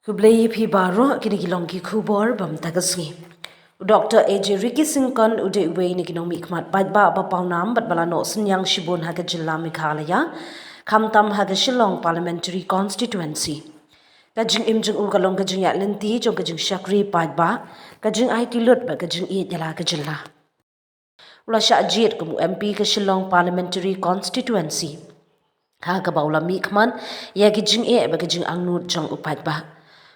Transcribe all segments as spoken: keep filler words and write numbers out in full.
Khublei ïa phi baroh, kine ki long ki khubor ba mynta ka sngi. U Doctor A J Ricky Syngkon u dei uwei na ki nongmihkhmat paidbah ba pawnam bad ba la noh synñiang shibun ha ka jylla Meghalaya, khamtam ha ka Shillong Parliamentary Constituency. Ka jingim jong u ka long ka jingïaid lynti jong ka jingshakri paidbah, ka jingaiti lut bad ka jingïeit ïa la ka jylla. U la shah jied kum u M P ka Shillong Parliamentary Constituency, ha kaba u la mihkhmat ïa ki jingeh bad ki jingangnud jong u paidbah.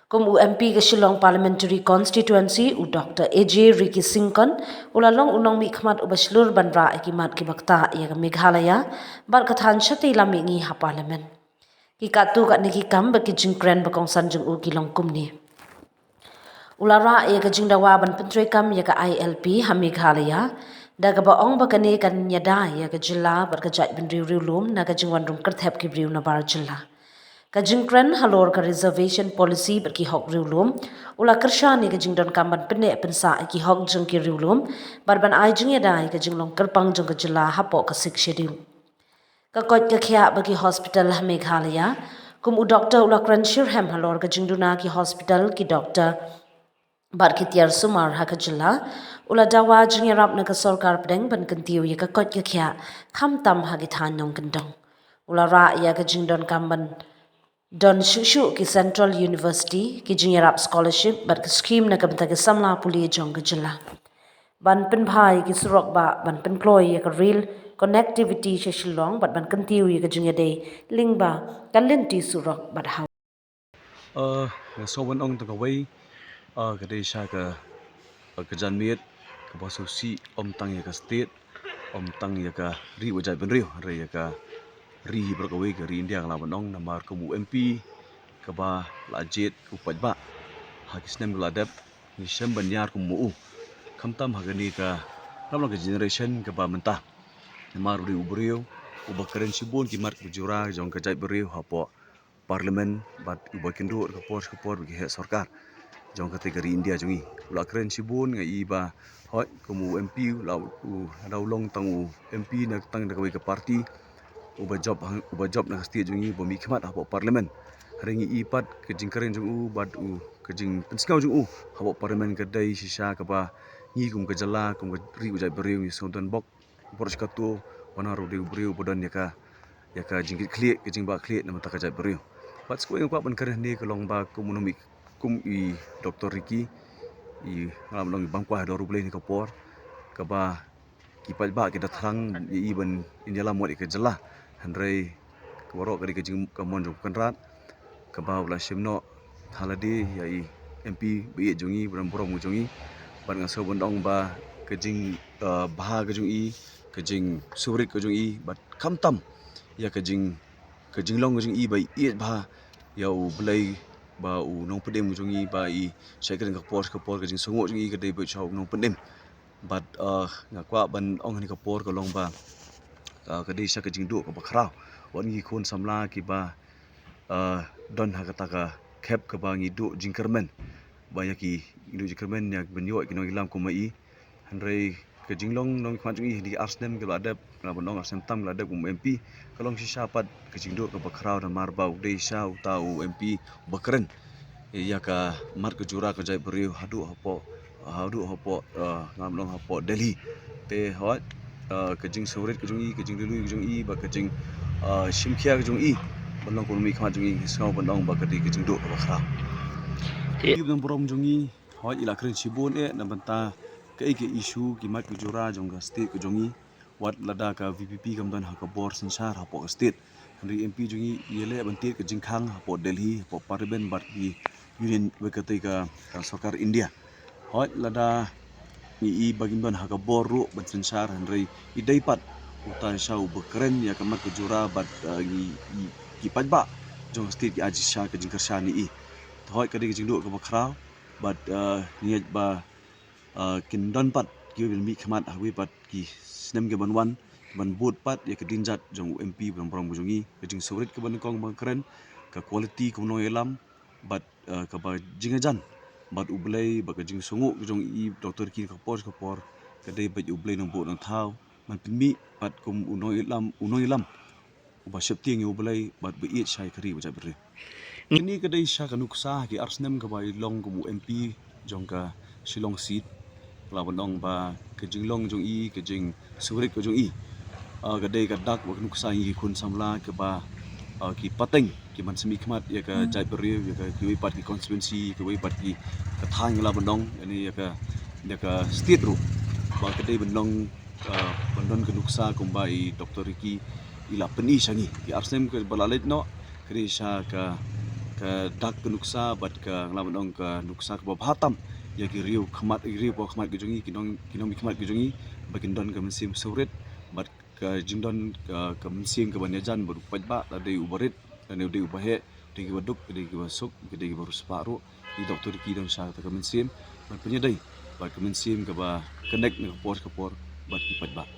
Kum u M P ka Shillong Parliamentary Constituency, u Doctor A J Ricky Syngkon u la long u nongmihkhmat uba shlur ban rah ïa ki mat kiba ktah ïa ka Meghalaya bad ka thaiñ shatei lam mihngi ha Parliament. Ki katto katne ki kam bad ki jingkren ba kongsan jong u ki long kumne. U la rah ïa ka jingdawa ban pyntreikam ïa ka I L P ha Meghalaya, da kaba ong ba kane kan ïada ïa ka jylla bad ka jaitbynriew riewlum na ka jingwan rung kyrthep ki briew nabar jylla. Ka jingkren halor ka reservation policy bad ki hok riewlum, u la kyrshan ïa ka jingdonkam ban pynneh pynsah ïa ki hok jong ki riewlum bad ban ai jingïada ïa ka jinglong kyrpang jong ka jylla hapoh ka Sixth Schedule. Ka koit ka khiah bad ki hospital ha Meghalaya, kum u doctor u la kren shitrhem halor ka jingduna ki hospital, ki doctor bad ki tiar sumar ha ka jylla. U la dawa jingïarap na ka sorkar pdeng ban kyntiew ïa ka koit ka khiah, khamtam ha ki thaiñ nongkyndong. U la rah ïa ka jingdonkam ban don shuh shuh ki Central University, ki jingïarap scholarship bad ki scheme na ka bynta ki samla pule jong ka jylla. Ban pynbha ïa ki surok bah, ban pynkloi ïa ka rail connectivity sha Shillong bad ban kyntiew ïa ka jingïadei lyngba ka lynti surok bad haw. Uh, nga sngewbha ban ong tang kawei, uh, ka dei sha ka, uh, ka janmiet kaba sngewsih, ym tang ïa ka state, ym tang ïa ka ri ba jaitbynriew, hynrei ïa ka ri baroh kawei, ka ri India, nga lah ban ong, namar kum u M P kaba la jied u paidbah ha ki snem ba la dep, ngi shem ban ïar kum u, khamtam ha kane ka, khamtam ka generation kaba mynta. Namar u dei u briew uba kren shibun ki mat ka jura jong ka jaitbynriew hapoh Parliament bad uba kynduh ka por ka por ki heh sorkar jong katei ka ri India jong ngi. U la kren shibun, nga i ba hooid kum u M P u la, u la long tang u M P na tang da kawei ka party, uba jop hang, uba jop na ka state jong ngi, uba mihkhmat hapoh Parliament. Hynrei ngi i pat ka jingkren jong u bad u, ka jingpynsngew jong u hapoh Parliament ka dei shisha kaba ngi kum ka jylla, kum ka ri u jaitbynriew ngi sngewdon bok baroh shi katto, namar u dei u briew uba don ïa ka, ïa ka jingkitkhlieh, ka jingbakla khlieh na bynta ka jaitbynriew. Bad sa kawei nga kwah ban kren hangne ka long ba kum u nongmih, kum i Doctor Ricky, i, nga lah ban ong, i bam kwah halor U Blei ha kane ka por, kaba ki paidbah ki da thrang ïa i ban ïalam wat ïa ka jylla. Hynrei ka baroh ka dei ka jing, ka mon jong u Kynrad, kaba u la shim noh ha lade ïa i M P ba ïeit jong ngi, ba don burom jong ngi. Bad nga sngewbha ban ong ba ka jing, uh, bha ka jong i, ka jingsngewrit ka jong i, bad khamtam ïa ka jing, ka jinglong ka jong i ba i ïeit bha ïa U Blei, ba u nongpynim ka jong i, ba i shait kren ka por ka por, ka jingsngew jong i ka dei ba sha u nongpynim. Bad, uh, nga kwah ban ong ha kane ka por ka long ba, uh, ka dei shisha ka jingduh kaba khraw. Wat ngi khun samla kiba, uh, don ha kata ka khep kaba ngi duh jingkyrmen. Ba ïa ki, ngi duh jingkyrmen ïa ban ïoh ki nongïalam kum i. Hynrei ka jinglong nongmihkhmat jong i ha kine ki ar snem ki la dep, nga lah ban ong ar snem tam ki la dep kum M P, ka long shisha pat ka jingduh kaba khraw namar ba u dei shisha uta u M P uba kren ïa ka mat ka jura ka jaitbynriew haduh hapoh, haduh hapoh, uh, nga lah ban ong hapoh Delhi. Te hooid, uh, ka jingsngewrit ka jong i, ka jinglaitluid ka jong i, bad ka jing, uh, shimkhia ka jong i ban long kum u nongmihkhmat jong i, nga sngew ban ong ba ka dei ka jingduh kaba khraw. Te i ba don burom jong i, hooid, i la kren shibun eh na bynta kaei ka issue, ki mat ki jura jong ka state ka jong i. Wat lada ka V P P kam don ha ka bor synshar hapoh ka state, hynrei M P jong i i leh ban tied ka jingkhang hapoh Delhi, hapoh Parliament bad ki Union, bad katei ka, ka sorkar India. Hooid, lada ngi i ba kim don ha ka bor ruh ban synshar, hynrei i dei pat uta shisha uba kren ïa ka mat ka jura bad, uh, ngi, i, ki paidbah jong ka state ki ai shisha ka jingkyrshan ïa i. Te hooid, ka dei ka jingduh kaba khraw bad, uh, ngi ngeit ba, uh, kin don pat kiwei ban mihkhmat ha kiwei pat ki snem ki ban wan, ban bud pat ïa ka dienjat jong u M P ba don burom ka jong i, ka jingsngewrit kaba nyngkong ba kren, ka quality kum u nongïalam, bad, uh, kaba jingïajan bad U Blei, bad ka jingsngew ka jong i Doctor Ricky ha ka por ka por, ka dei ba U Blei u nongbuh nongthaw, ban pynmih pat kum u nongïalam, u nongïalam uba sheptieng ïa U Blei bad ba ïeit shai ka ri bad ka jaitbynriew. Kane ka dei sha ka nuksa ki ar snem kaba i long kum u M P jong ka Shillong seat. Lah ban ong ba ka jinglong jong i, ka jingsiewrit ka jong i, ah, ka dei ka dak bad ka nuksa ïa ki khun samla kiba, ah, ki pateng, ki ban sngewkhmat ïa ka jaitbynriew, ïa ka kiwei pat ki constituency, kiwei pat ki, ka thaiñ, lah ban ong, ïa ka, ïa ka state ruh. Ba ka dei ban long, ah, ban don ka nuksa kumba i Doctor Ricky i la pyni sha ngi. Ki ar snem kaba la leit noh, ka dei sha ka, ka dak ka nuksa bad ka, lah ban ong, ka nuksa kaba bha tam ïa ki riew khmat, ki riew ba khmat ki jong ngi, ki nong, ki nongmihkhmat ki jong ngi, ba kin don ka mynsiem siewrit bad ka jingdon ka, ka mynsiem kaba ïajan bad u paidbah, lada dei uba rit, lada dei uba heh, dei kiba duk, dei kiba suk, dei kiba riewspah ruh. I Doctor Ricky don sha kata ka mynsiem ban pynïadei bad ka mynsiem kaba connect na ka por ka por bad ki paidbah.